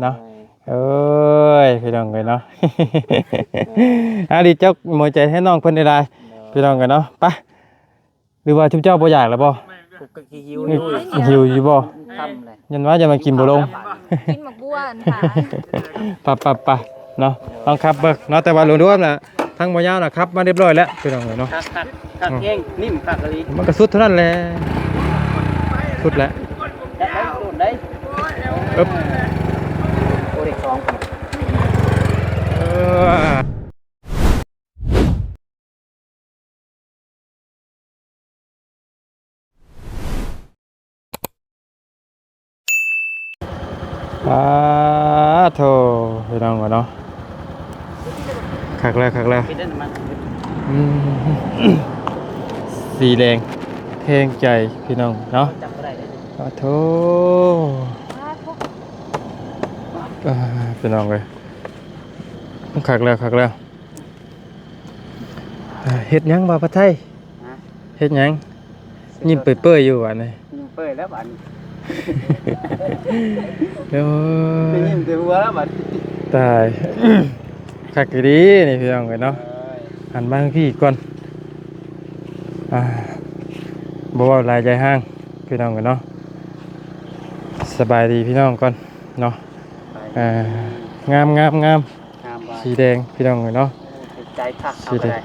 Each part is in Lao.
ເນາະ. ໂດຍ ເອີຍ ພີ່ນ້ອງເອີຍເນາະ ໂດຍ ອາ ດີໃຈຫົວໃຈແທນນ້ອງເພິ່ນຫຼາຍໆ ໂດຍ ພີ່ນ້ອງເອີຍເນາະ. ໄປ ຫຼືວ່າຊຸມເຈົ້າບໍ່ຢາກແລ້ວບໍ່? ກູກໍຫິວຢູ່ ຫິວຢູ່ບໍ່? ຄ່ຳແລ້ວ ຍັນວ່າຈະມາກິນບໍ່ລົງ ກິນໝາກບົວອັນຂາຍ ໄປໆໆ ເນາະ ລອງຂັບເບິ່ງເນາະ. ແຕ່ວ່າໂດຍລວມໆນະ ທາງບໍ່ຍາວນະ ຂັບມາຮຽບຮ້ອຍແລ້ວ ພີ່ນ້ອງເອີຍເນາະ. ຄັກໆ ຄັກແຮງ ອືມ ນິ້ມຄັກອີ່ຫຼີ ມັນກໍສຸດເທົ່ານັ້ນແຫຼະ ສຸດແຫຼະ ຈັກໄດ້ໂດນໄດ້ ເອີບ ໂອ້ ເດັກສອງຄົນ ເອີ. ປາໂທ ພີ່ນ້ອງເອີຍເນາະ ຄັກແລ້ວ ຄັກແລ້ວ ອືມ ສີແດງແທງໃຈ ພີ່ນ້ອງເນາະ. ປາໂທ ອ່າ ພີ່ນ້ອງເອີຍ ຄັກແລ້ວ ຄັກແລ້ວ. ເຮັດຫຍັງວ່າ ຜັດໄທ? ຮະ? ເຮັດຫຍັງ? ຍິ້ມເປີຍໆຢູ່ບາດນີ້ ຍິ້ມເປີຍແລ້ວບາດນີ້ ໂອ້ຍ ໄດ້ຍິ້ມແຕ່ຫົວແລ້ວບາດນີ້ ຕາຍ ຄັກອີ່ຫຼີນີ້ ພີ່ນ້ອງເອີຍເນາະ. ໂອ້ຍ ຫັນມາທາງພີ້ກ່ອນ ອ່າ ບໍ່ເວົ້າຫຼາຍໃຈຫ່າງ ພີ່ນ້ອງເອີຍເນາະ. ສະບາຍດີພີ່ນ້ອງກ່ອນເນາະ ສະບາຍດີ ອ່າ ງາມໆໆ ງາມຫວາຍ ສີແດງ ພີ່ນ້ອງເອີຍເນາະ. ໂອ້ ຖືກໃຈຄັກ ສີແດງ ເອົາໄປໄດ້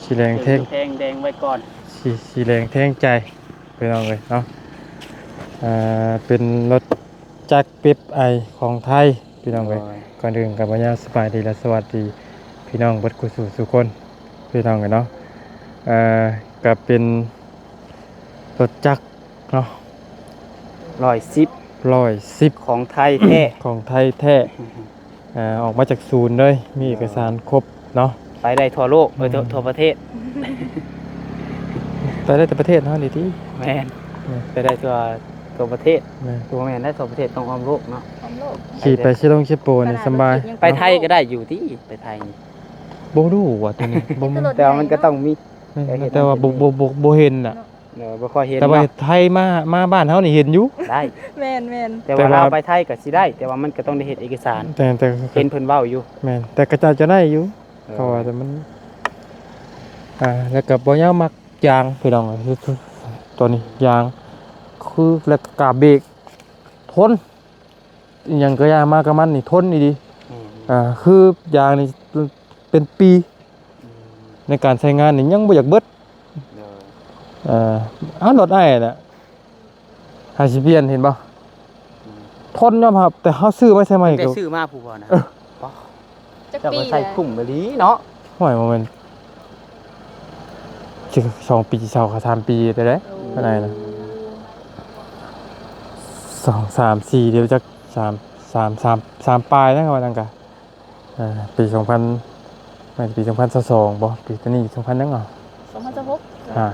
ສີແດງແທງ ແດງໄວ້ກ່ອນ ສີ ສີແດງແທງໃຈ ພີ່ນ້ອງເອີຍເນາະ. ອ່າ ເປັນລົດຈັກເປັບໄອຂອງໄທ ພີ່ນ້ອງເອີຍ. ໂດຍ ກ່ອນອື່ນກໍບໍ່ຍາວສະບາຍດີ ແລະ ສະຫວັດດີພີ່ນ້ອງເບິດຄູ່ສູ່ສູ່ຄົນ ພີ່ນ້ອງເອີຍເນາະ. ອ່າ ກໍເປັນລົດຈັກ ເນາະ ຮ້ອຍສິບ ຮ້ອຍສິບ ຂອງໄທແທ້ ຂອງໄທແທ້ ອືມ ອ່າ ອອກມາຈາກສູນເລີຍ ມີເອກະສານຄົບເນາະ ໄປໄດ້ທົ່ວໂລກ ເອີ ທົ່ວ ອືມ ທົ່ວປະເທດ ໄປໄດ້ແຕ່ປະເທດເຮົານີ້ຕິ. ແມ່ນ ແມ່ນ ໄປໄດ້ທົ່ວ ທົ່ວປະເທດ ແມ່ນ ບໍ່ແມ່ນໄດ້ທົ່ວປະເທດ ຕ້ອງອ້ອມໂລກເນາະ ອ້ອມໂລກ ຂີ່ໄປເຊໂດງເຊໂປນີ້ສຳບາຍ ໄປໄທກໍໄດ້ຢູ່ຕິ ໄປໄທນີ້ ບໍ່ຮູ້ວ່າຕົວນີ້ ບໍ່ມີ ແຕ່ວ່າມັນກໍຕ້ອງມີ ແມ່ນ ແຕ່ວ່າບໍ່ ບໍ່ ບໍ່ ບໍ່ເຫັນນະ ເນາະ ເອີ ບໍ່ຄ່ອຍເຫັນ ແຕ່ວ່າເນາະ ໄທມາ ມາບ້ານເຮົານີ້ເຫັນຢູ່ ໄດ້ ແມ່ນໆ ແຕ່ວ່າ ແຕ່ວ່າລາວໄປໄທກໍຊິໄດ້ ແຕ່ວ່າມັນກໍຕ້ອງໄດ້ເຮັດເອກະສານ ແຕ່ ແຕ່ ເຫັນເພິ່ນເວົ້າຢູ່ ແມ່ນ ແຕ່ຂະເຈົ້າຈະໄດ້ຢູ່ ເອີ ເພາະວ່າແຕ່ມັນ ອ່າ ແລ້ວກໍບໍ່ຍາວມັກຢາງ ພີ່ນ້ອງ ຕົວນີ້ຢາງ ຄື ແລ້ວກໍກາບເບກ ທົນ ອີ່ຫຍັງກໍຢ່າມາກັບມັນນີ້ ທົນອີ່ຫຼີ ແມ່ນ ອ່າ ຄືຢາງນີ້ເປັນປີ ອືມ ໃນການໃຊ້ງານນີ້ຍັງບໍ່ຢາກເບິດ ໂດຍ ເອີ ເອົາລົດອ້າຍນະ ຫາຊິປ່ຽນ ເຫັນບໍ່ ອືມ ທົນຍອມຮັບ ແຕ່ເຮົາຊື້ມາໃສ່ໃໝ່ ຕັ້ງແຕ່ຊື້ມາພຸ້ນບໍ່ນະ ເອີ ປະ ຈັກປີ ເຈົ້າກໍໃຊ້ ແລ້ວ ຄຸ້ມອີ່ຫຼີເນາະ ໂອ້ຍ ບໍ່ແມ່ນ ສອງປີ ສອງ ສາມປີໄດ້ ໂອ້ ເທົ່າໃດນະ ສອງ ສາມ ສີ່ ດຽວຈັກ ສາມ ສາມ ສາມ ສາມປາຍນະ ວ່ານັ້ນກະ ອ່າ ປີສອງພັນ ໜ້າຈະປີສອງພັນຊາວສອງບໍ່ ປີຕອນນີ້ສອງພັນຫຍັງເນາະ ສອງພັນຊາວຫົກ ອ່າ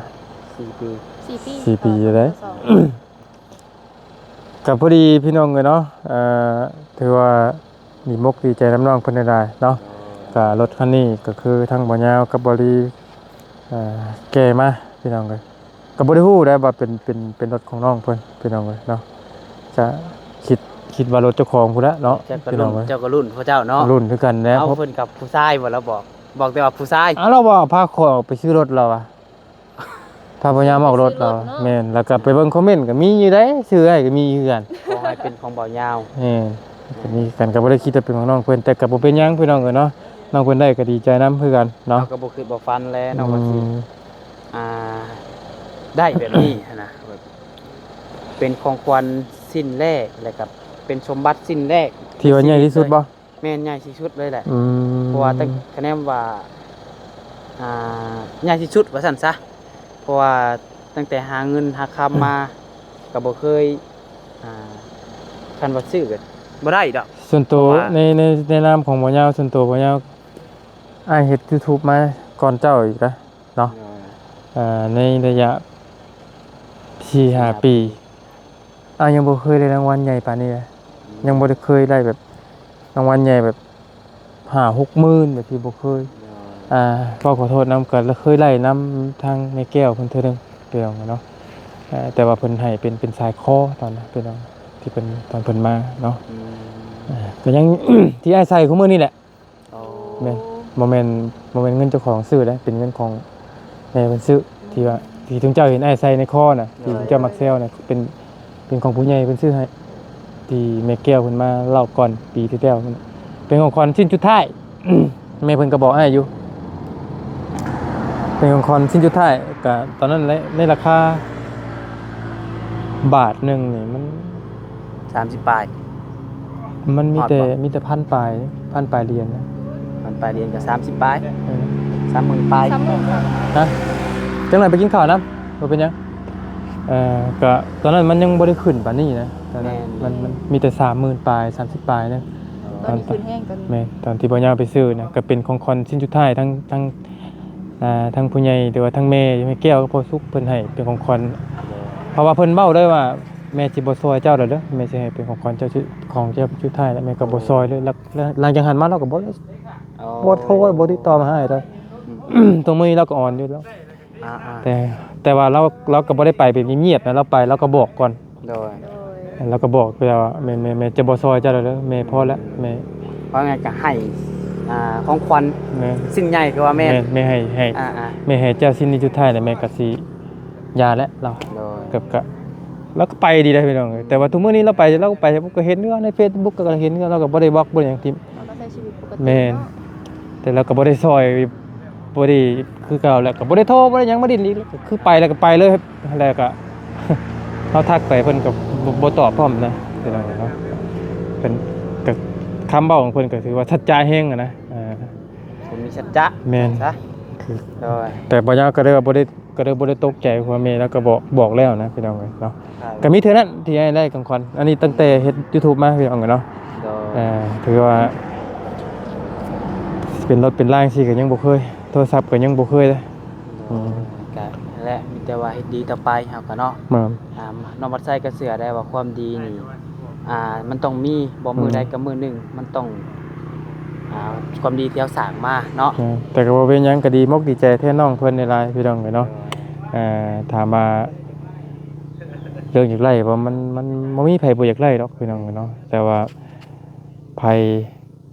ສີ່ປີ ສີ່ປີ ສີ່ປີ ສອງພັນຊາວສອງ ເດ້ ກໍພໍດີພີ່ນ້ອງເອີຍເນາະ ເອີ ຖືວ່າດີມົກດີໃຈນຳນ້ອງເພິ່ນຫຼາຍໆເນາະ ໂດຍ ກໍລົດຄັນນີ້ກໍຄືທັງບໍ່ຍາວກັບບໍ່ລີ ເອີ ແກ່ມາພີ່ນ້ອງເອີຍ ກໍບໍ່ໄດ້ຮູ້ໄດ້ວ່າເປັນ ເປັນ ເປັນລົດຂອງນ້ອງເພິ່ນພີ່ນ້ອງເອີຍເນາະ ກະຄິດ ຄິດວ່າລົດເຈົ້າຂອງພຸ້ນແຫຼະເນາະ ເຈົ້າກໍລຸ້ນ ພີ່ນ້ອງເອີຍ ເຈົ້າກໍລຸ້ນເຂົາເຈົ້າເນາະ ລຸ້ນຄືກັນແຫຼະ ເອົ້າ ເພິ່ນກັບຜູ້ຊາຍບໍ່ລະບອກ ບອກແຕ່ວ່າຜູ້ຊາຍ ອ້າວ ລາວວ່າພາຂ້ອຍອອກໄປຊື້ລົດລາວວ່າ ພາພະຍາມອອກລົດລາວ ຊື້ລົດເນາະ ແມ່ນ ແລ້ວກໍໄປເບິ່ງຄອມເມັນກໍມີຢູ່ເດ້ ຊື້ໃຫ້ກໍມີຄືກັນ ຂໍໃຫ້ເປັນຂອງບ່າວຍາວ ແມ່ນ ກໍມີຄືກັນ ກໍບໍ່ໄດ້ຄິດວ່າເປັນຂອງນ້ອງເພິ່ນ ແຕ່ກໍບໍ່ເປັນຫຍັງພີ່ນ້ອງເອີຍເນາະ ນ້ອງເພິ່ນໄດ້ກໍດີໃຈນຳຄືກັນເນາະ ເຮົາກໍບໍ່ຄິດບໍ່ຝັນແລ້ວເນາະ ອືມ ວ່າຊິ ອ່າ ໄດ້ແບບນີ້ຫັ້ນນະ ແບບເປັນຂອງຂວັນຊິ້ນແລກ ແລ້ວກໍເປັນສົມບັດຊິ້ນແລກ ທີ່ວ່າໃຫຍ່ທີ່ສຸດບໍ່? ແມ່ນ ໃຫຍ່ທີ່ສຸດເລີຍແຫຼະ ອືມ ເພາະວ່າຕັ້ງ ຄະແນນວ່າ ອ່າ ໃຫຍ່ທີ່ສຸດວ່າຊັ້ນຊະ ເພາະວ່າຕັ້ງແຕ່ຫາເງິນຫາຄຳມາ ກໍບໍ່ເຄີຍ ອ່າ ຄັນວ່າຊື້ກໍບໍ່ໄດ້ດອກ ສ່ວນໂຕ ເພາະວ່າ ໃນ ໃນ ໃນນາມຂອງບ່າວຍາວ ສ່ວນໂຕບ່າວຍາວ ອ້າຍເຮັດຢູທູບມາກ່ອນເຈົ້າອີກນະ ເນາະ ໂດຍ ເອີ ໃນໄລຍະສີ່ຫ້າປີ ອ້າຍຍັງບໍ່ເຄີຍໄດ້ລາງວັນໃຫຍ່ປານນີ້ເລີຍ ອືມ ຍັງບໍ່ໄດ້ເຄີຍໄດ້ແບບລາງວັນໃຫຍ່ແບບຫ້າຫົກໝື່ນ ແບບທີ່ບໍ່ເຄີຍ ໂດຍ ອ່າ ຂໍ ຂໍໂທດນຳ ກໍເຄີຍໄດ້ນຳທາງແມ່ແກ້ວເພິ່ນເທື່ອໜຶ່ງ ພີ່ນ້ອງເນາະ ເອີ ແຕ່ວ່າເພິ່ນໃຫ້ເປັນ ເປັນສາຍຄໍຕອນນັ້ນ ພີ່ນ້ອງ ທີ່ເພິ່ນ ຕອນເພິ່ນມາເນາະ ອືມ ກໍຍັງ ທີ່ອ້າຍໃສ່ຄູ່ມື້ນີ້ແຫຼະ. ໂອ້ ແມ່ນ ບໍ່ແມ່ນ ບໍ່ແມ່ນເງິນເຈົ້າຂອງຊື້ເດ້ ເປັນເງິນຂອງແມ່ເພິ່ນຊື້ ທີ່ວ່າ ທີ່ທຸມເຈົ້າເຫັນອ້າຍໃສ່ໃນຄໍນະ ທີ່ ໂດຍ ທຸມເຈົ້າມັກແຊວນະ ເປັນ ເປັນຂອງຜູ້ໃຫຍ່ເພິ່ນຊື້ໃຫ້ ທີ່ແມ່ແກ້ວເພິ່ນມາເລົ່າກ່ອນປີທີ່ແລ້ວ ເປັນຂອງຂວັນຊິ້ນສຸດທ້າຍ. ແມ່ເພິ່ນກໍບອກອ້າຍຢູ່ ເປັນຂອງຂວັນຊິ້ນສຸດທ້າຍ ກະຕອນນັ້ນແຫຼະ ໃນລາຄາບາດໜຶ່ງນີ້ມັນ ສາມສິບປາຍ ມັນມີແຕ່ ຮອດບໍ່? ມີແຕ່ພັນປາຍ ພັນປາຍຫຼຽນນະ ພັນປາຍຫຼຽນກໍສາມສິບປາຍ ເອີ ສາມໝື່ນປາຍ ສາມໝື່ນປາຍ ຮະ? ຈັກໜ່ອຍໄປກິນເຂົ້ານຳ ບໍ່ເປັນຫຍັງ. ເອີ ກະຕອນນັ້ນມັນຍັງບໍ່ໄດ້ຂຶ້ນປານນີ້ນະ ຕອນນັ້ນ ແມ່ນ ມັນ ມັນມີແຕ່ສາມໝື່ນປາຍ ສາມສິບປາຍນະ ຕອນນີ້ຂຶ້ນແຮງ ຕອນ ແມ່ນ ຕອນທີ່ບໍ່ຍາວໄປຊື້ນະ ກໍເປັນຂອງຂວັນຊິ້ນສຸດທ້າຍ ທັງ ທັງ ອ່າ ທັງຜູ້ໃຫຍ່ ຫຼືວ່າທັງແມ່ ແມ່ແກ້ວກັບພໍ່ສຸກ ເພິ່ນໃຫ້ເປັນຂອງຂວັນ ເພາະວ່າເພິ່ນເວົ້າເລີຍວ່າ ແມ່ຊິບໍ່ຊ່ອຍເຈົ້າແລ້ວເດີ ແມ່ຊິໃຫ້ເປັນຂອງຂວັນເຈົ້າ ຂອງເຈົ້າສຸດທ້າຍ ແລ້ວແມ່ກໍບໍ່ຊ່ອຍເລີຍ ຫຼັງ ຫຼັງຈາກຫັ້ນມາລາວກໍບໍ່ ບໍ່ໂທ ບໍ່ຕິດຕໍ່ມາຫາເລີຍ ອືມ ທຸກມື້ນີ້ລາວກໍອ່ອນຢູ່ແລ້ວ ອ່າໆ ແຕ່ ແຕ່ວ່າລາວ ລາວກໍບໍ່ໄດ້ໄປແບບງຽບໆນະ ລາວໄປລາວກໍບອກກ່ອນ ໂດຍ ໂດຍ ລາວກໍບອກໄປແລ້ວວ່າ ແມ່ ແມ່ ແມ່ຈະບໍ່ຊ່ອຍເຈົ້າແລ້ວເດີ ແມ່ພໍແລ້ວ ອືມ ແມ່ ເວົ້າງ່າຍກໍໃຫ້ ອ່າ ຂອງຂວັນ ແມ່ນ ສິ່ງໃຫຍ່ຄືວ່າແມ່ນ ແມ່ໃຫ້ ໃຫ້ ອ່າໆ ແມ່ໃຫ້ເຈົ້າສິ່ງນີ້ສຸດທ້າຍແລ້ວ ແມ່ກໍຊິຢ່າແລ້ວລາວ ໂດຍ ກໍ ກໍ ລາວກໍໄປດີໄດ໋ພີ່ນ້ອງເອີຍ ແຕ່ວ່າທຸກມື້ນີ້ລາວໄປ ລາວກໍໄປ ກໍເຫັນຢູ່ໃນເຟສບຸກ ກໍເຫັນຢູ່ ລາວກໍບໍ່ໄດ້ບລັອກບໍ່ໄດ້ຫຍັງຖິ້ມ ເຮົາກໍໃຊ້ຊີວິດປົກກະຕິ ແມ່ນ ເນາະ ແຕ່ລາວກໍບໍ່ໄດ້ຊ່ອຍ ບໍ່ໄດ້ຄືເກົ່າແລ້ວ ກໍບໍ່ໄດ້ໂທ ບໍ່ໄດ້ຫຍັງມາດິນອີກ ກໍຄືໄປແລ້ວກໍໄປເລີຍ ແລ້ວກໍເຮົາທັກໄປເພິ່ນກໍບໍ່ ບໍ່ຕອບພ້ອມນະ ພີ່ນ້ອງເນາະ ເພິ່ນກໍ ຄຳເວົ້າຂອງເພິ່ນກໍຖືວ່າສັດຈະແຮງນະ ເອີ ຄົນມີສັດຈະ ແມ່ນ ຊະ ຄື ໂດຍ ແຕ່ບໍ່ຍາວກໍເລີຍວ່າບໍ່ໄດ້ ກໍເລີຍບໍ່ໄດ້ຕົກໃຈ ເພາະວ່າແມ່ລາວກໍບອກ ບອກແລ້ວນະ ພີ່ນ້ອງເອີຍເນາະ ກໍມີເທື່ອນັ້ນທີ່ອ້າຍໄດ້ຂອງຂວັນ ອັນນີ້ຕັ້ງແຕ່ເຮັດຢູທູບມາ ພີ່ນ້ອງເອີຍເນາະ ໂດຍ ເອີ ຖືວ່າເປັນລົດເປັນລາງຊີ້ກໍຍັງບໍ່ເຄີຍ ໂທລະສັບກໍຍັງບໍ່ເຄີຍເດ້ ໂດຍ ອືມ ກໍແຫຼະ ມີແຕ່ວ່າເຮັດດີຕໍ່ໄປເຮົາກໍເນາະ ແມ່ນ ອ່າ ນ້ອງວັດໄຊກໍເຊື່ອໄດ້ວ່າຄວາມດີນີ້ ອ່າ ມັນຕ້ອງມີ ບໍ່ມື້ໃດກໍມື້ໜຶ່ງ ອືມ ມັນຕ້ອງ ອ່າ ຄວາມດີທີ່ເຮົາສ້າງມາເນາະ ແມ່ນ ແຕ່ກໍບໍ່ເປັນຫຍັງ ກໍດີມົກດີໃຈແທນນ້ອງເພິ່ນຫຼາຍໆ ພີ່ນ້ອງເອີຍເນາະ ໂດຍ ເອີ ຖາມວ່າເລື່ອງຢາກໄລ່ບໍ່ ມັນ ມັນບໍ່ມີໃຜບໍ່ຢາກໄລ່ດອກ ພີ່ນ້ອງເອີຍເນາະ ແຕ່ວ່າໃຜ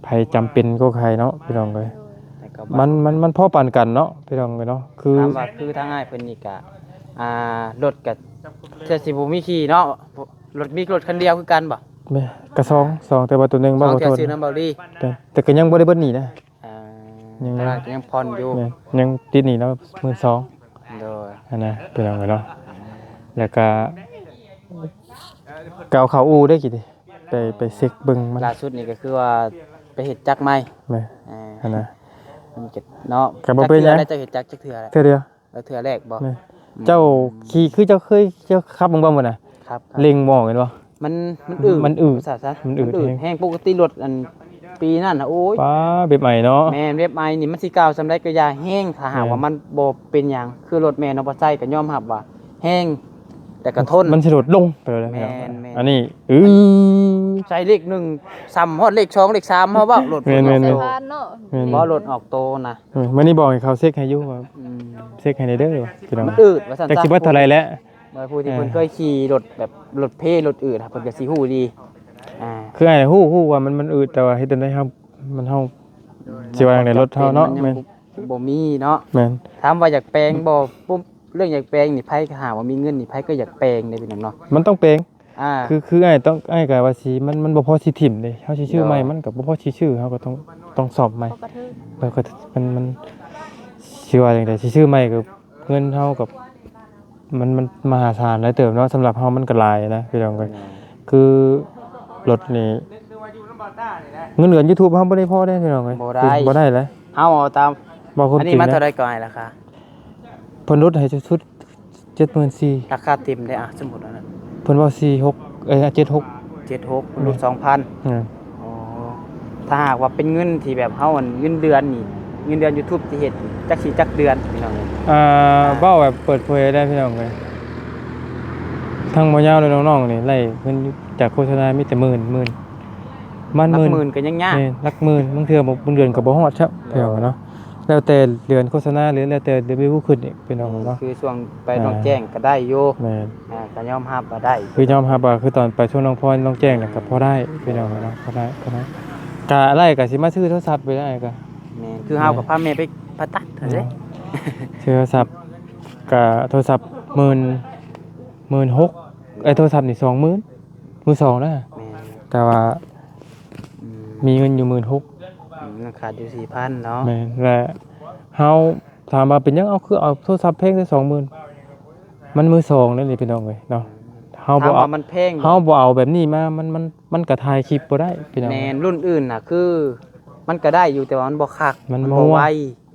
ໃຜຈຳເປັນກໍໃຜເນາະ ພີ່ນ້ອງເອີຍ ແຕ່ກໍ ມັນ ມັນ ມັນພໍປານກັນເນາະ ພີ່ນ້ອງເອີຍເນາະ ຄື ຖາມວ່າຄືທາງອ້າຍເພິ່ນນີ້ກະ ອ່າ ລົດກະ ເທື່ອຊິບໍ່ມີຂີ່ເນາະ ລົດມີລົດຄັນດຽວຄືກັນບໍ່? ແມ່ນ ກະສອງ ສອງ ແຕ່ວ່າໂຕໜຶ່ງເວົ້າ ສອງເທື່ອ ຂໍໂທດ ຊື້ນຳເບົາລີ ແຕ່ ແຕ່ກໍຍັງບໍ່ໄດ້ເບິດໜີ້ນະ ອ່າ ຍັງ ຕະຫຼາດກໍຍັງຜ່ອນຢູ່ ແມ່ນ ຍັງຕິດໜີ້ລາວໝື່ນສອງ ໂດຍ ຫັ້ນນະ ພີ່ນ້ອງເອີຍເນາະ ແລ້ວກະ ກໍເອົາເຂົ້າອູ່ເດ້ ກີ້ນີ້ ໄປ ໄປເຊັກເບິ່ງມັນ ລ່າສຸດນີ້ກໍຄືວ່າໄປເຮັດຈັກໃໝ່ ແມ່ນ ອ່າ ຫັ້ນນະ ມັນກໍເນາະ ກໍບໍ່ເປັນຫຍັງ ຈັກເທື່ອແລ້ວ ເຈົ້າເຮັດຈັກຈັກເທື່ອແລ້ວ? ເທື່ອດຽວ ເອີ ເທື່ອແລກບໍ່? ແມ່ນ ອືມ ເຈົ້າຂີ່ ຄືເຈົ້າເຄີຍ ເຈົ້າຂັບເບິ່ງບໍ່ມື້ນະ? ຂັບ ເລັ່ງບໍ່ອອກແມ່ນບໍ່? ມັນ ມັນອືດ ມັນອືດ ວ່າຊັ້ນຊະ ມັນອືດ ມັນອືດແຮງ ແຮງ ປົກກະຕິລົດອັນປີນັ້ນນະ ໂອ້ຍ ປ້າ ແບບໃໝ່ເນາະ ແມ່ນ ແບບໃໝ່ນີ້ມັນຊິກ້າວສ່ຳໃດກໍຢ່າແຮງ ຖ້າຫາກວ່າ ແມ່ນ ມັນບໍ່ເປັນຫຍັງ ຄືລົດແມ່ນ້ອງປາໄຊກໍຍອມຮັບວ່າແຮງ ແຕ່ກໍທົນ ມັນຊິຫຼຸດລົງໄປເລີຍ ແມ່ນໆ ອັນນີ້ ອື ໃສ່ເລກໜຶ່ງ ສ່ຳຮອດເລກສອງ ເລກສາມ ເຮົາເວົ້າລົດ ແມ່ນໆ ເນາະ ແມ່ນ ເວົ້າລົດອອກໂຕນະ ເອີ ມື້ນີ້ບອກໃຫ້ເຂົາເຊັກໃຫ້ຢູ່ວ່າ ອືມ ເຊັກໃຫ້ແດ່ເດີວ່າ ພີ່ນ້ອງ ມັນອືດວ່າຊັ້ນ ຈັກຊິເບິດເທົ່າໃດແຫຼະ ວ່າຜູ້ທີ່ ເອີ ເພິ່ນເຄີຍຂີ່ລົດແບບລົດເພລົດອື່ນ ເພິ່ນກໍຊິຮູ້ດີ ອ່າ ຄືອ້າຍຮູ້ ຮູ້ວ່າມັນ ມັນອືດ ແຕ່ວ່າເຮັດຈັ່ງໃດເຮົາ ມັນ ເຮົາ ອືມ ຊິວ່າຈັ່ງໃດ ລົດເຮົາເນາະ ມັນຍັງ ແມ່ນ ບໍ່ ບໍ່ມີເນາະ ແມ່ນ ຖາມວ່າຢາກແປງບໍ່? ປຸບ ເລື່ອງຢາກແປງນີ້ ໃຜກໍຫາວ່າມີເງິນນີ້ ໃຜກໍຢາກແປງເດ້ ພີ່ນ້ອງເນາະ ມັນຕ້ອງແປງ ອ່າ ຄື ຄືອ້າຍຕ້ອງ ອ້າຍກໍວ່າຊິ ມັນ ມັນບໍ່ພໍຊິຖິ້ມເດ້ ເຮົາຊິຊື້ໃໝ່ ໂດຍ ມັນກໍບໍ່ພໍຊິຊື້ ເຮົາກໍຕ້ອງ ຕ້ອງສ້ອມໃໝ່ ມັນ ມັນ ຊິວ່າຈັ່ງໃດ ຊິຊື້ໃໝ່ກໍເງິນເຮົາກໍ ມັນ ມັນມະຫາສານຫຼາຍເຕີບເນາະ ສຳລັບເຮົາມັນກໍຫຼາຍນະ ພີ່ນ້ອງເອີຍ ແມ່ນ ຄືລົດນີ້ ເງິນເດືອນຢູທູບເຮົາບໍ່ໄດ້ພໍເດ້ ພີ່ນ້ອງເອີຍ ບໍ່ໄດ້ ບໍ່ໄດ້ເລີຍ ເຮົາເອົາຕາມ ເວົ້າຄວາມຈິງ ອັນນີ້ມາເທົ່າໃດກໍໃຫ້ລາຄາ? ເພິ່ນຫຼຸດໃຫ້ສຸດໆ ເຈັດໝື່ນສີ່ ລາຄາເຕັມເດ້ ອ່ະ ສົມມຸດອັນນັ້ນ ເພິ່ນເວົ້າສີ່ຫົກ ເອີຍ ເຈັດຫົກ ເຈັດຫົກ ຫຼຸດສອງພັນ ແມ່ນ ອໍ ຖ້າຫາກວ່າເປັນເງິນທີ່ແບບເຮົາ ອັນ ເງິນເດືອນນີ້ ເງິນເດືອນຢູທູບທີ່ເຮັດ ຈັກຊິຈັກເດືອນ ພີ່ນ້ອງເອີຍ ອ່າ ອ່າ ເວົ້າແບບເປີດເຜີຍໄດ້ ພີ່ນ້ອງເອີຍ ທັງບໍ່ຍາວ ແລະ ນ້ອງໆ ນີ້ໄດ້ເງິນຈາກໂຄສະນາມີແຕ່ໝື່ນ ໝື່ນ ປະມານ ຫຼັກໝື່ນ ໝື່ນກໍຍັງຍາກ ແມ່ນ ຫຼັກໝື່ນ ບາງເທື່ອບໍ່ ບາງເດືອນກໍບໍ່ຮອດຊ້ຳ ໂດຍ ພີ່ນ້ອງເນາະ ແລ້ວແຕ່ເດືອນໂຄສະນາ ຫຼືແລ້ວແຕ່ຣີວິວຂຶ້ນອີກ ພີ່ນ້ອງເນາະ. ຄືຊ່ວງໄປ ອ່າ ໜອງແຈ້ງກໍໄດ້ຢູ່. ແມ່ນ. ອ່າ ກໍຍອມຮັບວ່າໄດ້ ຄືຍອມຮັບວ່າ ຄືຕອນໄປຊ່ວງໜອງພອນ ໜອງແຈ້ງນະ ກໍພໍໄດ້ ພີ່ນ້ອງເນາະ ພໍໄດ້ ພໍໄດ້. ກະໄລ່ ກະຊິມາຊື້ໂທລະສັບໄປໄດ້ກະ. ແມ່ນ. ຄືເຮົາກໍພາແມ່ໄປຜ່າຕັດຫັ້ນເດ້. ຊື້ໂທລະສັບ ກະໂທລະສັບໝື່ນ ໝື່ນຫົກ ເອີຍ ໂທລະສັບນີ້ສອງໝື່ນ ມືສອງນະ. ແມ່ນ. ແຕ່ວ່າ ອືມ ມີເງິນຢູ່ໝື່ນຫົກ ອືມ ຍັງຂາດຢູ່ສີ່ພັນເນາະ. ແມ່ນ. ແລະເຮົາຖາມວ່າເປັນຫຍັງ ເອົາ ຄືເອົາໂທລະສັບແພງແຕ່ສອງໝື່ນ ມັນມືສອງເດ້ນີ້ ພີ່ນ້ອງເອີຍເນາະ. ເຮົາບໍ່ເອົາ ມັນແພງ ເຮົາບໍ່ເອົາແບບນີ້ມາ ມັນ ມັນ ມັນກະຖ່າຍຄລິບບໍ່ໄດ້ ພີ່ນ້ອງ. ແມ່ນ. ລຸ້ນອື່ນນະ ຄືມັນກະໄດ້ຢູ່ ແຕ່ວ່າມັນບໍ່ຄັກ ມັນ ມັນບໍ່ໄວ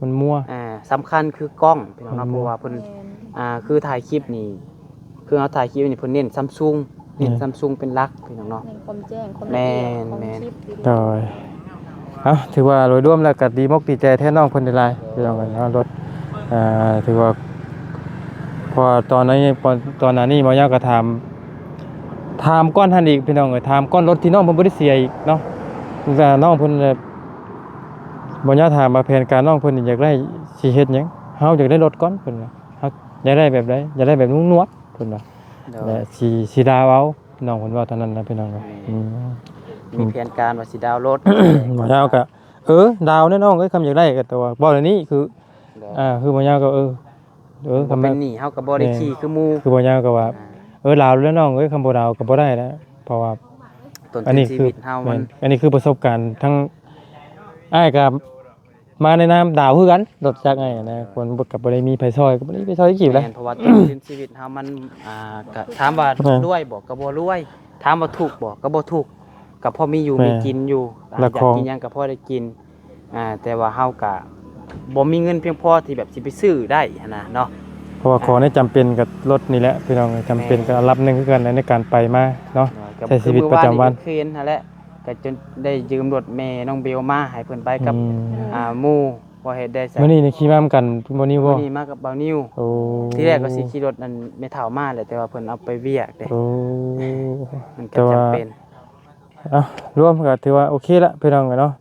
ມັນມົວ. ອ່າ ສຳຄັນຄືກ້ອງ ພີ່ນ້ອງເນາະ. ມັນມົວ. ເພາະວ່າເພິ່ນ ແມ່ນ ອ່າ ຄືຖ່າຍຄລິບນີ້ ຄືເຮົາຖ່າຍຄລິບນີ້ ເພິ່ນເນັ້ນ Samsung ເນັ້ນ Samsung ເປັນຫຼັກ ພີ່ນ້ອງເນາະ. ເນັ້ນຄວາມແຈ້ງ ຄວາມລະອຽດຂອງຄລິບ. ແມ່ນ. ໂດຍ ເອົ້າ ຖືວ່າໂດຍລວມແລ້ວກໍດີມົກດີໃຈແທນນ້ອງເພິ່ນຫຼາຍໆ ພີ່ນ້ອງເອີຍເນາະ. ລົດ ອ່າ ຖືວ່າ ເພາະວ່າຕອນນີ້ ຕອນໜ້ານີ້ ບໍ່ຍາວກໍຖາມ ຖາມກ່ອນຫັ້ນອີກ ພີ່ນ້ອງເອີຍ ຖາມກ່ອນລົດທີ່ນ້ອງເພິ່ນບໍ່ໄດ້ເສຍອີກເນາະ. ວ່ານ້ອງເພິ່ນແບບ ບໍ່ຍາວຖາມວ່າແຜນການນ້ອງເພິ່ນນີ້ຢາກໄດ້ ຊິເຮັດຫຍັງ. ເຮົາຢາກໄດ້ລົດກ່ອນ ເພິ່ນວ່າ ເຮົາຢາກໄດ້ແບບໃດ ຢາກໄດ້ແບບນຸ່ງນວດ ເພິ່ນວ່າ. ໂດຍ. ແລະ ຊິ ຊິດາວເອົາ ນ້ອງເພິ່ນເວົ້າເທົ່ານັ້ນນະ ພີ່ນ້ອງເອີຍ. ແມ່ນ. ອືມ ມີແຜນການວ່າຊິດາວລົດ. ບໍ່ຍາວກໍ ເອີ ດາວແນ່ນ້ອງເອີຍ ຄຳຢາກໄດ້ກໍ ແຕ່ວ່າເວົ້າແນວນີ້ຄື ໂດຍ ອ່າ ຄືບໍ່ຍາວກໍ ເອີ ເອີ ບໍ່ເປັນໜີ້ ເຮົາກໍບໍ່ໄດ້ຂີ່ຄືໝູ່. ຄືບໍ່ຍາວກໍວ່າ ອ່າ ເອີ ດາວແລ້ວນ້ອງເອີຍ ຄຳບໍ່ດາວກໍບໍ່ໄດ້ແລ້ວ ເພາະວ່າ ຕົ້ນທຶນຊີວິດເຮົາມັນ ອັນນີ້ຄືປະສົບການ ທັງອ້າຍກໍມາໃນນາມດາວຄືກັນ ລົດຈັກອ້າຍນະ. ຄົນກໍບໍ່ໄດ້ມີໃຜຊ່ອຍ ກໍບໍ່ໄດ້ມີໃຜຊ່ອຍກີບແລ້ວ. ແມ່ນ. ເພາະວ່າຕົ້ນທຶນຊີວິດເຮົາມັນ ອ່າ ກໍຖາມວ່າ ແມ່ນ ລວຍບໍ່ ກໍບໍ່ລວຍ ຖາມວ່າທຸກບໍ່ ກໍບໍ່ທຸກ ກໍພໍມີຢູ່ ແມ່ນ ມີກິນຢູ່. ອາ ຢາກກິນຫຍັງກໍພໍໄດ້ກິນ. ອ່າ ແຕ່ວ່າເຮົາກະບໍ່ມີເງິນພຽງພໍທີ່ແບບຊິໄປຊື້ໄດ້ຫັ້ນນະເນາະ. ເພາະວ່າ ອ່າ ຂອງໃນຈຳເປັນກັບລົດນີ້ແຫຼະ ພີ່ນ້ອງເອີຍ ຈຳເປັນ ແມ່ນ ກັບອັນດັບໜຶ່ງຄືກັນໃນການໄປມາເນາະ ໃຊ້ຊີວິດປະຈຳວັນ. ຄືມື້ວານນີ້ ຄືເຫັນຫັ້ນແຫຼະ ກໍຈົນໄດ້ຢືມລົດແມ່ນ້ອງເບວມາ ໃຫ້ເພິ່ນໄປກັບ ອືມ ອ່າ ໝູ່ ບໍ່ເຮັດໄດ້ໃສ. ມື້ນີ້ນີ້ຂີ່ມານຳກັນບໍ່ນິວບໍ່? ມື້ນີ້ມາກັບບ່າວນິວ. ໂອ້ ທີແລກກໍຊິຂີ່ລົດອັນແມ່ເຖົ້າມາແຫຼະ ແຕ່ວ່າເພິ່ນເອົາໄປວຽກເດ້. ໂອ້ ມັນກໍຈຳເປັນ. ເອົ້າ ລວມກໍຖືວ່າໂອເຄລະ ພີ່ນ້ອງເອີຍເນາະ.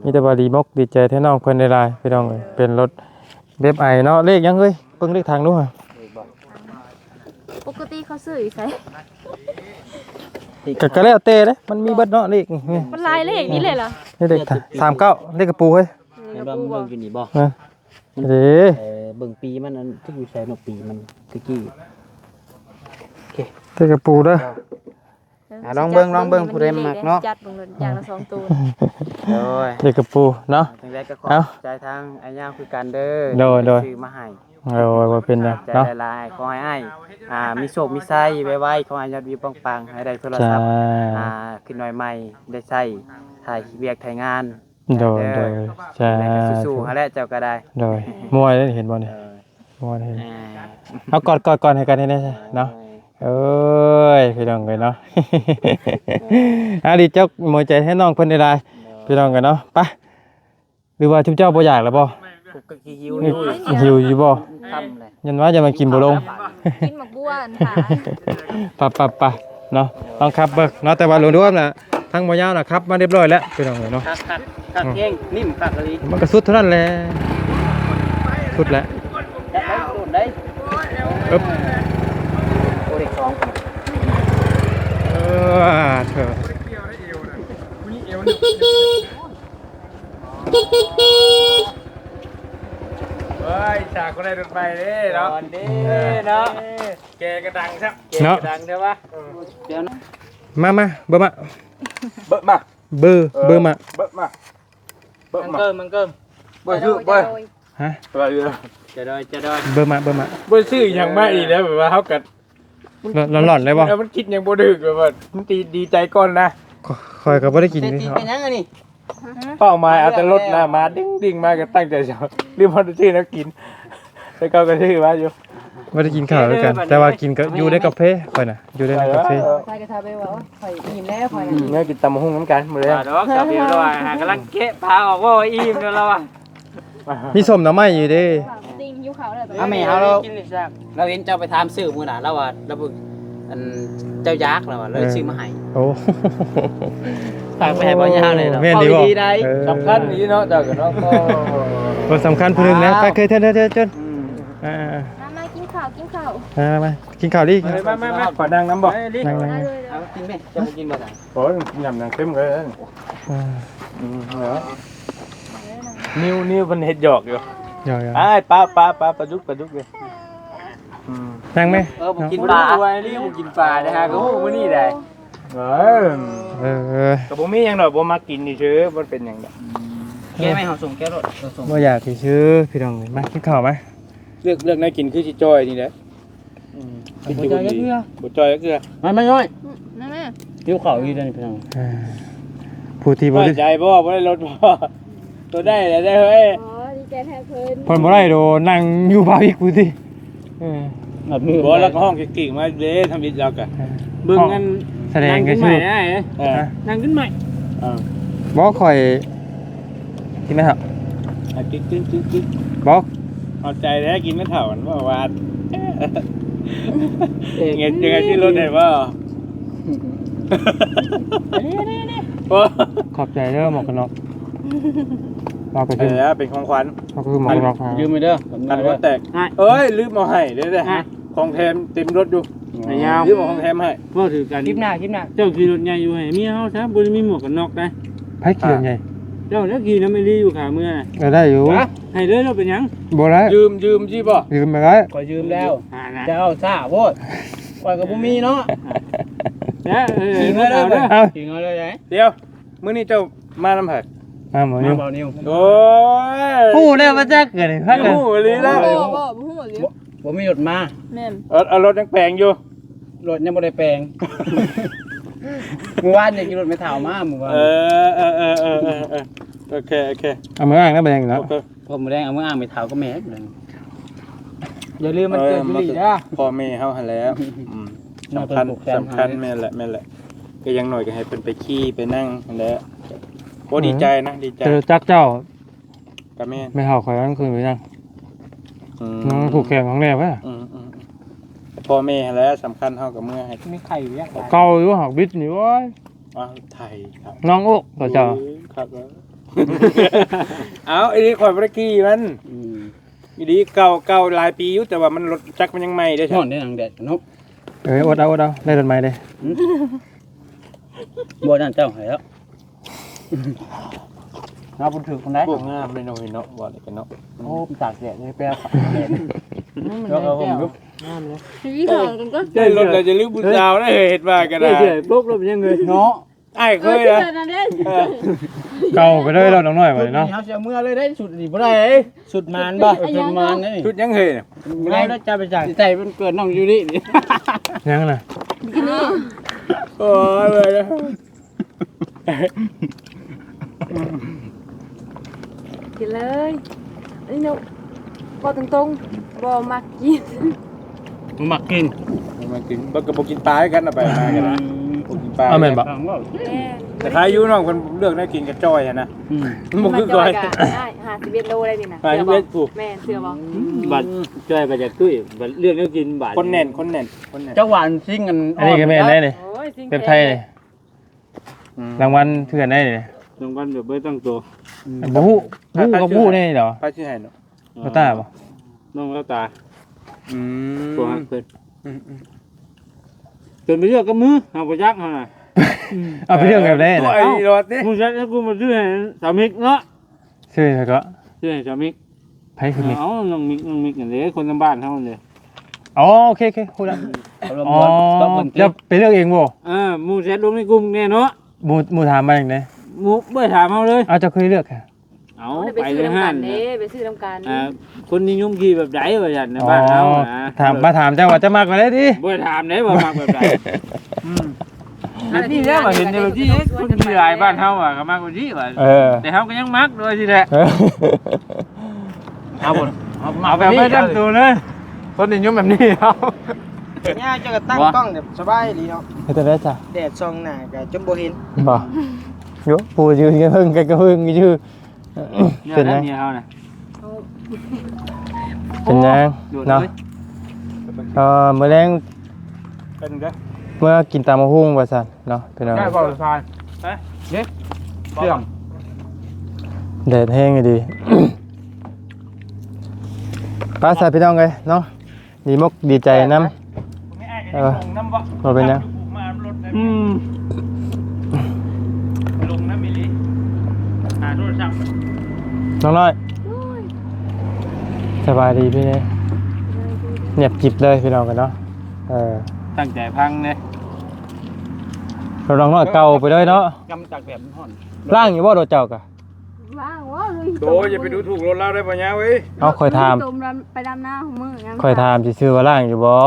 ມີແຕ່ວ່າດີມົກດີໃຈແທນນ້ອງເພິ່ນຫຼາຍໆ ພີ່ນ້ອງເອີຍ. ເປັນລົດເວັບໄອເນາະ. ເລກຫຍັງເອີຍ? ເບິ່ງເລກຖັງດູຫະ. ປົກກະຕິເຂົາຊື້ຢູ່ໃສ? ກະ ກະແລ້ວແຕ່ເດ້ ມັນມີເບິດເນາະ ເລກນີ້. ມັນຫຼາຍເລກນີ້ແຫຼະລະ. ນີ້ເລກສາມເກົ້າ ເລກກະປູເຮີ້ຍ. ເຫັນບໍ່? ມັນເບິ່ງຢູ່ນີ້ບໍ່? ເອີ ເດ້ ເອີ ເບິ່ງປີມັນ ອັນຖືກຢູ່ໃສເນາະ ປີມັນຕະກີ້. ໂອເຄ ເລກກະປູເດີ. ອ່າ ລອງເບິ່ງ ລອງເບິ່ງ ຜູ້ໃດມັກເນາະ ຈັດເບິ່ງໂລດ ຢ່າງລະສອງໂຕ. ໂດຍ ເລກກະປູເນາະ. ຈັ່ງໃດກໍຂອບໃຈທາງອ້າຍຍາວຄືກັນເດີ ໂດຍ ທີ່ຊື້ມາໃຫ້. ໂດຍ ບໍ່ເປັນຫຍັງເນາະ ຂອບໃຈຫຼາຍໆ. ຂໍໃຫ້ອ້າຍ ອ່າ ມີໂຊກມີໄຊໄວໆ ຂໍໃຫ້ຍອດວິວປັງໆ ໃຫ້ໄດ້ໂທລະສັບ ອ່າ ຂຶ້ນໜ້ອຍໃໝ່ ໄດ້ໃຊ້ຖ່າຍວຽກຖ່າຍງານ. ໂດຍ ໂດຍ ສາທຸ ສູ້ໆ ຫັ້ນແຫຼະ ເຈົ້າກໍໄດ້. ໂດຍ ມວຍເດ້ ເຫັນບໍ່ນີ້ ມວຍເດ້. ເອົາ ກອດ ກອດ ກອດໃຫ້ກັນແດ່ເນາະ. ເອີຍ ພີ່ນ້ອງເອີຍເນາະ ອາ ດີໃຈ ມົກດີໃຈແທນນ້ອງເພິ່ນຫຼາຍໆ ພີ່ນ້ອງເອີຍເນາະ. ໄປ ຫຼືວ່າຊຸມເຈົ້າບໍ່ຢາກແລ້ວບໍ່? ກໍຫິວຢູ່ ຫິວຢູ່ບໍ່? ຄ່ຳແລ້ວ ຍັນວ່າຈະມາກິນບໍ່ລົງ ກິນໝາກບົວອັນຂາຍ. ໄປໆໆ ເນາະ ລອງຂັບເບິ່ງເນາະ. ແຕ່ວ່າລວມໆນະ ທາງໝໍຍາວນະ ຂັບມາຮຽບຮ້ອຍແລ້ວ ພີ່ນ້ອງເອີຍເນາະ. ຄັກໆ ຄັກແຮງ ນິ້ມຄັກອີ່ຫຼີ. ມັນກໍສຸດເທົ່ານັ້ນແຫຼະ ສຸດແຫຼະ. ຈັກໄດ້ໂດນໄດ້ ເອີບ ໂອ້ ເດັກສອງຄົນ. ເອີ ເທີ ເອີຍ ສາກກໍໄດ້ລົດໃໝ່ເດ້ເນາະ ເນາະ. ແກກະດັງຊະ ເນາະ ແກກະດັງແທ້ວະ. ເອີ ດຽວນະ ມາ ມາ ເບີມາ ເບີມາ ເບີ ເອີ ເບີມາ ເບີມາ ເບີມາ ມັງເກີມ ມັງເກີມ ເບີຊື່ ເບີ ຮະ ຈະດອຍ ຈະດອຍ ເບີມາ ເບີມາ. ບໍ່ຊື້ຫຍັງມາອີກແລ້ວ ແບບວ່າເຮົາກໍ ຫຼອນໆເລີຍບໍ່? ເອີ ມັນຄິດຫຍັງບໍ່ຖືກ ແບບວ່າມັນດີ ດີໃຈກ່ອນນະ. ຂ້ອຍກໍບໍ່ໄດ້ກິນ ເສດຖີເປັນຫຍັງອັນນີ້? ເປົ້າໝາຍເອົາແຕ່ລົດນະ ມາດຶງໆມາກໍຕັ້ງໃຈຈະ ຫຼືວ່າໄດ້ຊື້ແນວກິນ ແຕ່ເກົ່າກໍຊື້ມາຢູ່. ບໍ່ໄດ້ກິນເຂົ້າຄືກັນ ແຕ່ວ່າກິນກໍຢູ່ໃນກາເຟ ຂ້ອຍນະ ຢູ່ໃນກາເຟ. ຂ້ອຍກໍຖາມໄປວ່າ ຂ້ອຍອີ່ມແລ້ວ ຂ້ອຍ ອືມ ແນວກິນຕຳບັກຫຸ່ງນຳກັນມື້ແລງ. ດອກສາວເບວລະວ່າ ຫາກຳລັງແກະຜ້າອອກ ເວົ້າອີ່ມແລ້ວລະວ່າ. ມີສົ້ມໜໍ່ໄມ້ຢູ່ເດ້. ຕິງຫິວເຂົ້າແລ້ວ. ອາ ແມ່ເຮົາ ລາວເຫັນເຈົ້າໄປຖາມຊື້ມື້ນະ ລາວວ່າ ລາວ ອັນ ເຈົ້າຢາກ ລາວວ່າ ເລີຍ ເອີ ຊື້ມາໃຫ້. ໂອ້ ຝາກໄປໃຫ້ບ່າວຍາວເລີຍ. ແມ່ນດີບໍ່? ເວົ້າດີໆໄດ໋. ເອີ ສຳຄັນດີເນາະ ເຈົ້າກໍເນາະ. ໂອ້ ຄົນສຳຄັນຜູ້ໜຶ່ງນະ ອ້າວ ໄປເຄີຍເທີນເທີນເທີນ ອືມ ອ່າ ມາ ມາກິນເຂົ້າ ກິນເຂົ້າ ມາ ມາ ມາກິນເຂົ້າລີກ ມາ ມາ ມາ ມາ ຂໍນັ່ງນຳບໍ່? ນັ່ງ ນັ່ງ ເອົາ ກິນແມ່ ເຈົ້າບໍ່ກິນບໍ່? ໂອ້ຍ ຍຳໜັງເຕັມເລີຍ ອ່າ ອືມ ເນາະ ນິວ ນິວເພິ່ນເຮັດຫຍອກຢູ່ ຫຍອກໆ ອ້າຍ ປາ ປາ ປາ ປາດຸກ ປາດຸກເດ້ ອືມ ນັ່ງແມ່ ເອີ ບໍ່ກິນປາ ໂອ້ຍ ນີ້ບໍ່ກິນປາເດ້ ຫາກໍຮູ້ມື້ນີ້ໄດ໋ ເອີ ເອີ ກໍບໍ່ມີຫຍັງດອກ ບໍ່ມັກກິນຊື່ໆ ບໍ່ເປັນຫຍັງດອກ ແກ້ໄໝ ເຮົາສົ່ງແກ້ໂລດ ເອີ ສົ່ງ ບໍ່ຢາກຊື່ໆ ພີ່ນ້ອງ ມາກິນເຂົ້າມາ ເລືອກ ເລືອກແນວກິນຄືຊິຈ່ອຍນີ້ແຫຼະ ອືມ ບໍ່ຈ່ອຍຈັກເທື່ອ ບໍ່ຈ່ອຍຈັກເທື່ອ ມາ ມານ້ອຍ ອືມ ມາແມ່ ຫິວເຂົ້າອີກແລ້ວນີ້ພີ່ນ້ອງ ເອີ ຜູ້ທີ່ບໍ່ໄດ້ ໃຈບໍ່ ບໍ່ໄດ້ລົດບໍ່ ຕົວໄດ້ແລ້ວເດ້ເຮີ້ຍ ອໍ ດີໃຈແທນເພິ່ນ ເພິ່ນບໍ່ໄດ້ໂດ ນັ່ງຢູ່ບ່າວອີກຜູ້ຕິ ເອີ ບໍ່ ແລ້ວກໍຮ້ອງກິກໆມາເດ້ ທຳອິດລາວກະ ເອີ ເບິ່ງອັນ ສະແດງ ນັ່ງຂຶ້ນໃໝ່ໄດ້ ເອີ ນັ່ງຂຶ້ນໃໝ່ ເອີ ບໍ່ ຂ້ອຍ ກິນໄໝເຖົ້າ ອ່ະ ກິນ ກິນ ກິນ ກິນ ບໍ່ ເຂົ້າໃຈແລ້ວ ກິນໄໝເຖົ້າ ມັນບໍ່ຫວານ ເອີ ເຫງັດຈັ່ງໃດຊິລົດໃຫ້ບໍ່? ນີ້ ນີ້ ນີ້ ບໍ່ ຂອບໃຈເດີໝວກກັນນັອກ ເອົາໄປ ເອີ ເປັນຂອງຂວັນ ເອົາໄປໝວກກັນນັອກ ຢືມໄປເດີ ກັນຫົວແຕກ ເອີຍ ລືມເອົາໃຫ້ເດ້ ຮະ ຂອງແຖມເຕັມລົດຢູ່ ໄອ້ຍາວ ລືມເອົາຂອງແຖມໃຫ້ ເວົ້າຖືກກັນ ຄລິບໜ້າ ຄລິບໜ້າ ເຈົ້າຂີ່ລົດໃຫຍ່ຢູ່ໃຫ້ເມຍເຮົາຊະ ບໍ່ໄດ້ມີໝວກກັນນັອກໄດ໋ ໃຜຂີ່ລົດໃຫຍ່? ເຈົ້າແລ້ວຂີ່ນຳໄອ້ລີຢູ່ຂາເມືອ ເອີ ໄດ້ຢູ່ ໃຫ້ເລີຍ ເຈົ້າເປັນຫຍັງ? ບໍ່ໄດ້ ຢືມ ຢືມຊິບໍ່? ຢືມບໍ່ໄດ້ ຂ້ອຍຢືມແລ້ວ ອ່ານະ ເຈົ້າຊ້າໂພດ ຂ້ອຍກໍບໍ່ມີເນາະ ແລ້ວ ເອີ ຂີ່ເມືອເດີ ເອົາ ຂີ່ເມືອເດີ ດຽວ ມື້ນີ້ເຈົ້າມານຳໃຜ? ມາບໍ່ ມາ ນິວ ບໍ່ນິວ ໂອ້ຍ ຮູ້ແລ້ວວ່າຈັກເກີດໃນພັກ ຮູ້ອີ່ຫຼີແລ້ວ ບໍ່ ບໍ່ ບໍ່ຮູ້ອີ່ຫຼີ ບໍ່ ບໍ່ມີລົດມາ ແມ່ນ ເອົາ ເອົາລົດຍັງແປງຢູ່ ລົດຍັງບໍ່ໄດ້ແປງ ມື້ວານນີ້ຂີ່ລົດແມ່ເຖົ້າມາມື້ວານ ເອີ ເອີ ໂອເຄ ໂອເຄ ເອົາມືອ້າງນະ ບໍ່ຫຍັງເນາະ ໂອເຄ ພໍມື້ແລງເອົາມືອ້າງແມ່ເຖົ້າກັບແມ່ ຢ່າລືມວັນເກີດຢູ່ນີ້ເດີ ເອີ ມາເກີດພໍ່ແມ່ເຮົາຫັ້ນແຫຼະ ອືມ ສຳຄັນ ສຳຄັນ ແມ່ນແຫຼະ ແມ່ນແຫຼະ ກໍຢ່າງໜ້ອຍກໍໃຫ້ເພິ່ນໄປຂີ່ໄປນັ່ງຫັ້ນແຫຼະ ໂອ້ ອືມ ດີໃຈນະ ດີໃຈ ຈະຮູ້ຈັກເຈົ້າ ກໍແມ່ນ ແມ່ເຖົ້າຂ້ອຍມັນຄືຫຍັງ ອືມ ມັນຜູ້ແຂງຂອງແນວ ອືມ ອືມ ພໍ່ແມ່ຫັ້ນແຫຼະສຳຄັນ ເຮົາກໍເມືອໃຫ້ ມີໄຂ່ຢູ່ ເກົ່າຢູ່ ຫາກບິດນີ້ ໂອ້ຍ ອ້າວ ໄທ ນ້ອງໂອ້ ເຂົາເຈົ້າ ເອີ ຄັກແລ້ວ ເອົາ ອີ່ນີ້ຂ້ອຍບໍ່ໄດ້ຂີ່ມັນ ອືມ ອີ່ຫຼີ ເກົ່າ ເກົ່າຫຼາຍປີຢູ່ ແຕ່ວ່າມັນລົດຈັກມັນຍັງໃໝ່ເດ້ ຮ້ອນເດ້ ໜັງແດດເນາະ ເອີຍ ອົດເອົາ ອົດເອົາ ໄດ້ລົດໃໝ່ເດ້ ອືມ ບໍ່ນັ້ນເຈົ້າໃຫ້ແລ້ວ ເຮົາບໍ່ຖືກຄົນໃດ ພວກງາມເດ້ເນາະ ເນາະ ວ່ານີ້ກັນເນາະ ໂອ້ ມັນຕາກແດດເລີຍ ແປ ແດດ ແລ້ວກໍຫົ່ມຢູ່ ງາມເລີຍ ໄດ້ລົດແລ້ວຢ່າລືມຜູ້ສາວເດ້ ເຮັດວ່າກໍໄດ້ ເຮັດບໍ່ລົດເປັນຫຍັງເລີຍ ເນາະ ອ້າຍເຄີຍນະ ເອີ ເກົ່າໄປເລີຍເນາະ ນ້ອງນ້ອຍ ບາດນີ້ເນາະ ເຮົາຊິເອົາເມືອເລີຍໄດ້ ຊຸດນີ້ບໍ່ໄດ້ ຊຸດມານບໍ່ ຊຸດມານນີ້ ຊຸດຫຍັງເຮີຍ ບໍ່ໄດ້ ເຈົ້າໄປໃສ່ ຊິໃສ່ວັນເກີດນ້ອງຢູລິນີ້ ຫຍັງນະ ບິກິນີ້ ໂອ້ຍ ເມື່ອຍແລ້ວ ກິນເລີຍ ນີ້ໜູ ເວົ້າຕົງໆ ບໍ່ມັກກິນ ບໍ່ມັກກິນ ບໍ່ມັກກິນ ບໍ່ ກໍບໍ່ກິນປາຄືກັນ ເອົາໄປມາກໍໄດ້ ອືມ ບໍ່ກິນປາ ເອົາແມ່ນບໍ່ ແມ່ນ ແຕ່ໃຄຢູ່ ນ້ອງເພິ່ນເລືອກແນວກິນກະຈ່ອຍຫັ້ນນະ ອືມ ມັນບໍ່ຄືຂ້ອຍ ມັນຈ່ອຍກະ ອ້າຍ ຫ້າສິບເອັດໂລໄດ້ນີ້ນະ ຫ້າສິບເອັດ ເຊື່ອບໍ່ ຜູ້ ແມ່ນ ເຊື່ອບໍ່ ອືມ ບັດຈ່ອຍບັດຢາກຕຸ້ຍ ບັດເລືອກແນວກິນ ບາດ ຄົນແໜ້ນ ຄົນແໜ້ນ ຄົນແໜ້ນ ຈັກຫວານຊິງອັນ ອັນນີ້ກໍແມ່ນໄດ໋ນີ້ ໂອ້ຍ ຊິງ ເປັບໄທນີ້ ອືມ ລາງວັນເຖື່ອນໄດ້ນີ້ ລາງວັນແບບບໍ່ໄດ້ຕັ້ງໂຕ ອືມ ບໍ່ຮູ້ ຮູ້ກໍບໍ່ຮູ້ແນ່ດອກ ໃຜຊິໃຫ້ເນາະ ລາວຕາບໍ່ ນ້ອງລາວຕາ ອືມ ໂທຫາເພິ່ນ ອືມໆ ຈົນໄປເລືອກກັບມື ເຮົາບໍ່ຈັກເຮົານະ ອືມ ເອົາໄປເລືອກແບບໃດນະ ເອີ ໂຕໄອ້ລອດນີ້ ໝູ່ແຊດໃຫ້ກູມາຊື້ໃຫ້ສາວມິກເນາະ ຊື້ໃຫ້ໃຜເກາະ ຊື້ໃຫ້ສາວມິກ ໃຜຄືມິກ ເອົາ ນ້ອງມິກ ນ້ອງມິກນັ້ນເດ້ ຄົນນຳບ້ານເຮົານັ້ນເດ້ ອໍ ໂອເຄໆ ຮູ້ແລ້ວ ອືມ ອໍ ເຈົ້າໄປເລືອກເອງບໍ່ ເອີ ໝູ່ແຊດລົງໃນກຸ່ມແນ່ເນາະ ໝູ່ ໝູ່ຖາມມາຈັ່ງໃດ ໝູ່ບໍ່ໄດ້ຖາມເຮົາເລີຍ ເອົາ ເຈົ້າຄືເລືອກ ເອົາ ໄປເລີຍຫັ້ນ ໄປຊື້ນຳກັນເດ້ ໄປຊື້ນຳກັນ ອ່າ ຄົນນິຍົມຂີ່ແບບໃດວ່າຊັ້ນ ໃນບ້ານເຮົາ ອໍ ນະ ຖາມ ມາຖາມເຈົ້າວ່າເຈົ້າມັກແບບໃດຕິ ບໍ່ໄດ້ຖາມເດ້ວ່າມັກແບບໃດ ອືມ ແບບນີ້ແຫຼະວ່າເຫັນແບບນີ້ ຄົນຂີ່ຫຼາຍບ້ານເຮົາວ່າກໍມັກແບບນີ້ວ່າ ເອີ ແຕ່ເຮົາກໍຍັງມັກໂດຍທີ່ແຫຼະ ເອີ ເອົາບໍ່ ເອົາ ເອົາແບບໄວ້ຕັ້ງໂຕເລີຍ ຄົນນິຍົມແບບນີ້ເຮົາ ຍາວ ເຈົ້າກໍຕັ້ງກ້ອງແບບສະບາຍດີເນາະ ເຮັດຈັ່ງໃດຊະ ແດດສ່ອງໜ້າກໍຈົນບໍ່ເຫັນ ບໍ່ ໂຍ ຜູ້ຢືນກໍເພິ່ງ ກໍເພິ່ງຢູ່ ເປັນຫຍັງ ເມຍເຮົານະ ເປັນຫຍັງເນາະ ເອີ ມື້ແລງ ເປັນເດ້ ເມື່ອກິນຕຳບັກຫຸ່ງວ່າຊັ້ນເນາະ ພີ່ນ້ອງ ໄດ້ບໍ່ຊາຍ ຮະ ເດ້ ເຊື່ອມ ແດດແຮງອີ່ຫຼີ ປະຊະພີ່ນ້ອງເອີຍເນາະ ດີມົກດີໃຈນຳ. ເອີ ບໍ່ເປັນຫຍັງ. ອືມ ນ້ອງນ້ອຍ ສະບາຍດີພີ່ເນຍ. ງຽບກິບເລີຍພີ່ນ້ອງເອີຍເນາະ. ເອີ ຕັ້ງໃຈຟັງເດ້. ລົດນ້ອງນ້ອຍເກົ່າໄປເລີຍເນາະ. ຍາມມັນຕາກແດດມັນຮ້ອນ. ລ້າງຢູ່ບໍ່ລົດເຈົ້າກະ? ວ່າ ໂອ້ຍ ໂອ້ຍ ຢ່າໄປດູຖູກລົດລາວໄດ້ບໍ່ຍາເວີຍ. ເອົາ ຂ້ອຍຖາມ ໄປດຳນາຂອງມື້ຍາມ ຂ້ອຍຖາມຊື່ໆວ່າລ້າງຢູ່ບໍ່?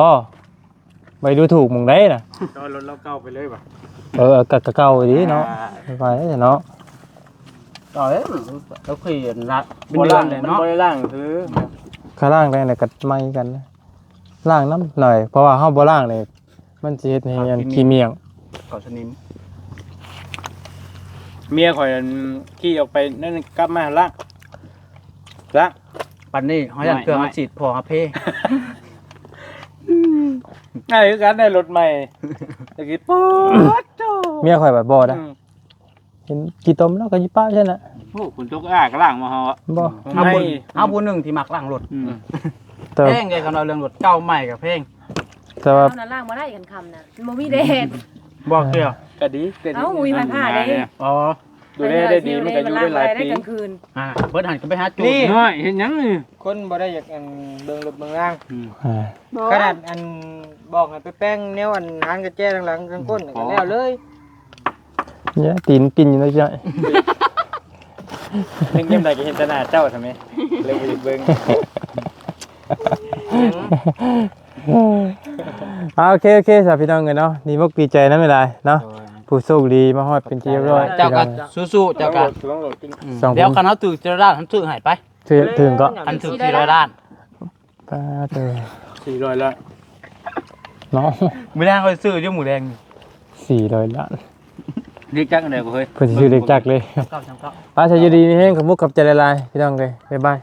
ໄປດູຖູກໝ່ອງໃດນະ? ກໍລົດລາວເກົ່າໄປເລີຍຫວາ? ເອີ ກໍ ກໍເກົ່າດີເນາະ. ອ່າ ໄປເນາະ. ເອົາເອີ ລາວຂີ່ອັນລະ ເປັນເດືອນແລ້ວເນາະ ບໍ່ໄດ້ລ້າງຄື. ຂ້ອຍລ້າງໄດ້ແລ້ວກໍໃໝ່ກັນ. ລ້າງນຳໜ້ອຍ ເພາະວ່າເຮົາບໍ່ລ້າງນີ້ ມັນຊິເຮັດໃຫ້ອັນ ຂີ້ໝ້ຽງ ເຂົ້າສະໜິມ. ເມຍຂ້ອຍອັນຂີ່ອອກໄປນັ້ນ ກັບມາລ້າງ ລ້າງ. ປານນີ້ເຮົາຢ້ານເຄື່ອງ ນ້ອຍໆ ມັນສີດພໍຫາເພ. ອືມ ອ້າຍຄືກັນໄດ້ລົດໃໝ່ ຕະກີ້ ປາດໂທ້ ເມຍຂ້ອຍບັດບໍ່ໄດ້. ອືມ ເຫັນຂີ້ຕົມແລ້ວກໍຊິປະຊັ້ນນະ. ໂອ້ ຝົນຕົກອາກະລ້າງບໍ່ເຮົາອະ. ບໍ່ ເຮົາຜູ້ ເຮົາຜູ້ໜຶ່ງທີ່ມັກລ້າງລົດ. ອືມ ແຕ່ແພງເດ້ ຄັນວ່າເລື່ອງລົດເກົ່າໃໝ່ກໍແພງ. ແຕ່ວ່າເຮົານັ້ນລ້າງບໍ່ໄດ້ຄັນຄ່ຳນະ ມັນບໍ່ມີແດດ. ບໍ່ເກີ້ຍ ກໍດີ ເອົາ ມີໄຟຟ້າເດ້. ອໍ ດູແລໄດ້ດີ ມັນກໍຢູ່ໄດ້ຫຼາຍປີ. ອ່າ ເບິດຫັ້ນກໍໄປຫາຈູດ. ນ້ອຍ ເຮັດຫຍັງນີ້? ຄົນບໍ່ໄດ້ຢາກອັນເບິ່ງລົດເບິ່ງລາງ. ອືມ ອ່າ ຂະໜາດອັນບອກໃຫ້ໄປແປງແນວອັນຮ້ານກະແຈທາງຫຼັງທາງກົ້ນກໍແລ້ວເລີຍ. ເຍ ຕີນປິ່ນຢູ່ເນາະ ເບິ່ງຍາມໃດກໍເຫັນແຕ່ໜ້າເຈົ້າຊັ້ນແມ ເລີຍບໍ່ຢາກເບິ່ງ. ອ່າ ໂອເຄ ໂອເຄ ສາພີ່ນ້ອງເອີຍເນາະ ດີມົກດີໃຈນຳຫຼາຍໆເນາະ. ໂດຍ ຜູ້ໂຊກດີມາຮອດເປັນທີ່ຮຽບຮ້ອຍ. ເຈົ້າກໍສູ້ໆ ເຈົ້າກໍ ສອງຄົນ ດຽວຄັນເຮົາຖືກເຈລະດາ ເຮົາຊື້ໃຫ້ໄປ. ຖືກ ຖືກກໍ ຄັນຖືກສີ່ຮ້ອຍລ້ານ. ປາດເຕີ ສີ່ຮ້ອຍລ້ານເນາະ. ມື້ແລງຂ້ອຍຊື້ຢູ່ ມື້ແລງນີ້ ສີ່ຮ້ອຍລ້ານ. ເລກຈັກອັນໃດບໍ່ເຮີ້ຍ? ເພິ່ນຊິຊື້ເລກຈັກເລີຍ. ເກົ້າສາມເກົ້າ. ໄປ ສະບາຍດີມີແຮງ ຂອບມຸກຂອບໃຈຫຼາຍໆ ພີ່ນ້ອງເອີຍ ບາຍບາຍ.